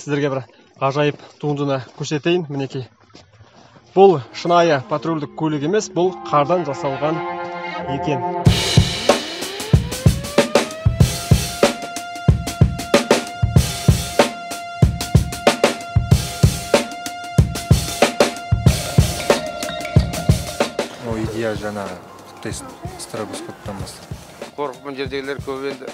Сіздерге бір ғажайып туындыны көрсетейін, мінекей. Бұл шынайы патрульдік көлік емес, бұл қардан жасалған екен. О, идея жаңа тест стробоскоптан бастап. Қорқып мына жердегілер көп енді.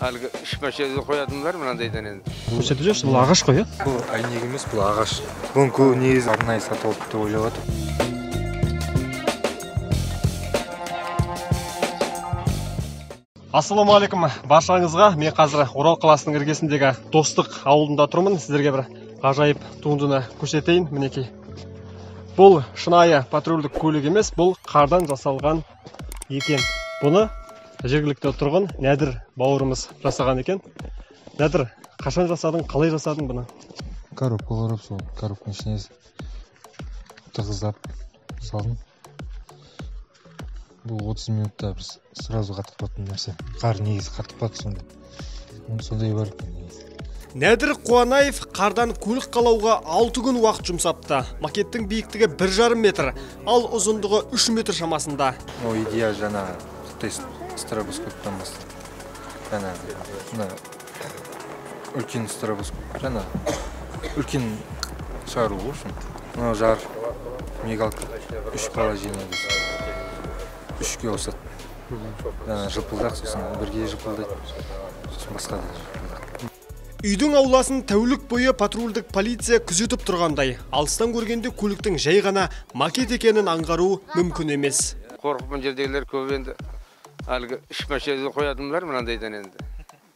Әлгі үш машинаны қоятындар мынандайдан енді. Көрсетіп жіберші, бұл ағаш қой, иә? Бұл әйнек емес, бұл ағаш. Бұның көбі негізі арнайы сатып алды деп ойлап жатыр. Ассалаумағалейкум баршаңызға. Мен қазір Орал қаласының іргесіндегі Достық ауылында тұрмын. Сіздерге бір ғажайып туындыны көрсетейін, мінекей. Бұл шынайы патрульдік көлік емес, бұл қардан жасалған екен. Бұны жергілікті тұрғын Нәдір бауырымыз жасаған екен. Нәдір, қашан жасадың, қалай жасадың бұны? Коробка қарап, сол коробканың ішіне тығыздап салдым. Бұл 30 минутта бір сразу қатып қалатын нәрсе. Қар негізі қатып қалады сонда. Оның сондай бар екен негізі. Нәдір Қуанаев қардан көлік қалауға 6 күн уақыт жұмсапты. Макеттің биіктігі 1,5 метр, ал ұзындығы 3 метр шамасында. О, идея жаңа тест стробоскоптан бастап. Жаңа мына үлкен стробоскоп, жаңа үлкен шығару ғой общем. Мынау жар мигалка 3 бала жинайды. 3-ке ауысады. Жаңа жыпылдақ, сосын бірге жыпылдайды, сосын басқа да жыпылдақ. Үйдің ауласын тәулік бойы патрульдік полиция күзетіп тұрғандай. Алыстан көргенде көліктің жай ғана макет екенін аңғару мүмкін емес. Қорқып мына жердегілер көп енді. Әлгі үш машинаны қоятындар мынандайдан енді.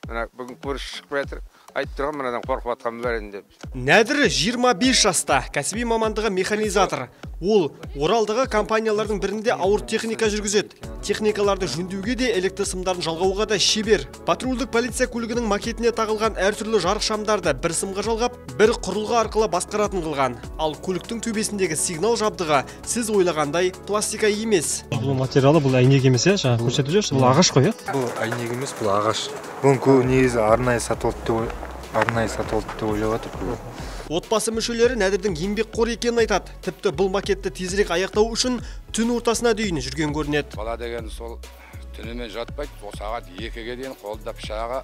Мына бүгін көріс шықпай жатыр. Айтып тұрған мынадан қорқып жатқан бар енді деп. Нәдір 25 жаста, кәсіби мамандығы механизатор. Ол Оралдағы компаниялардың бірінде ауыр техника жүргізеді. Техникаларды жөндеуге де, электр сымдарын жалғауға да шебер. Патрульдік полиция көлігінің макетіне тағылған әртүрлі жарық шамдарды бір сымға жалғап, бір құрылғы арқылы басқаратын қылған. Ал көліктің төбесіндегі сигнал жабдығы сіз ойлағандай пластика емес. Бұл материалы бұл әйнек емес, иә? Жаңа көрсетіп жіберші, бұл ағаш қой, иә? Бұл әйнек емес, бұл ағаш. Бұның көбі негізі арнайы сатып алды деп ойлап жатыр көбі. Отбасы мүшелері Нәдірдің еңбекқор екенін айтады. Тіпті бұл макетті тезірек аяқтау үшін түн ортасына дейін жүрген көрінеді. Бала деген сол түнімен жатпайды, сол сағат 2-ге дейін қолында пышағы,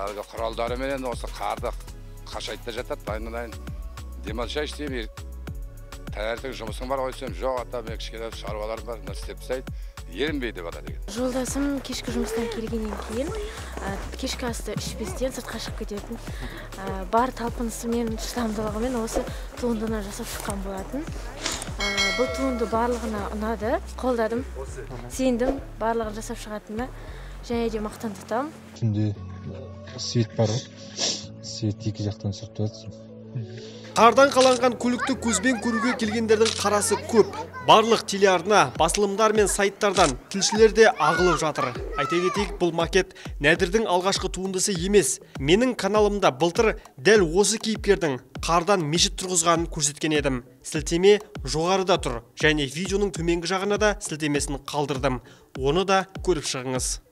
әлгі құралдарыменен осы қарды қашайды да жатады. Айналайын демалсайшы деймін, таңертең жұмысың бар ғой десем, жоқ ата, мен кішкене шаруаларым бар, мына істеп тастайды. Ерінбейді бала деген. Жолдасым кешкі жұмыстан келгеннен кейін кешкі асты ішпестен сыртқа шығып кететін. Бар талпынысымен, шыдамдылығымен осы туындыны жасап шыққан болатын. Бұл туынды барлығына ұнады, қолдадым, сендім, барлығын жасап шығатынына және де мақтан тұтамын. Түнде свет бар ғой, свет екі жақтан түсіріп тұрады. Қардан қаланған көлікті көзбен көруге келгендердің қарасы көп. Барлық телеарна, басылымдар мен сайттардан тілшілер де ағылып жатыр. Айта кетейік, бұл макет Нәдірдің алғашқы туындысы емес. Менің каналымда былтыр дәл осы кейіпкердің қардан мешіт тұрғызғанын көрсеткен едім. Сілтеме жоғарыда тұр және видеоның төменгі жағына да сілтемесін қалдырдым. Оны да көріп шығыңыз.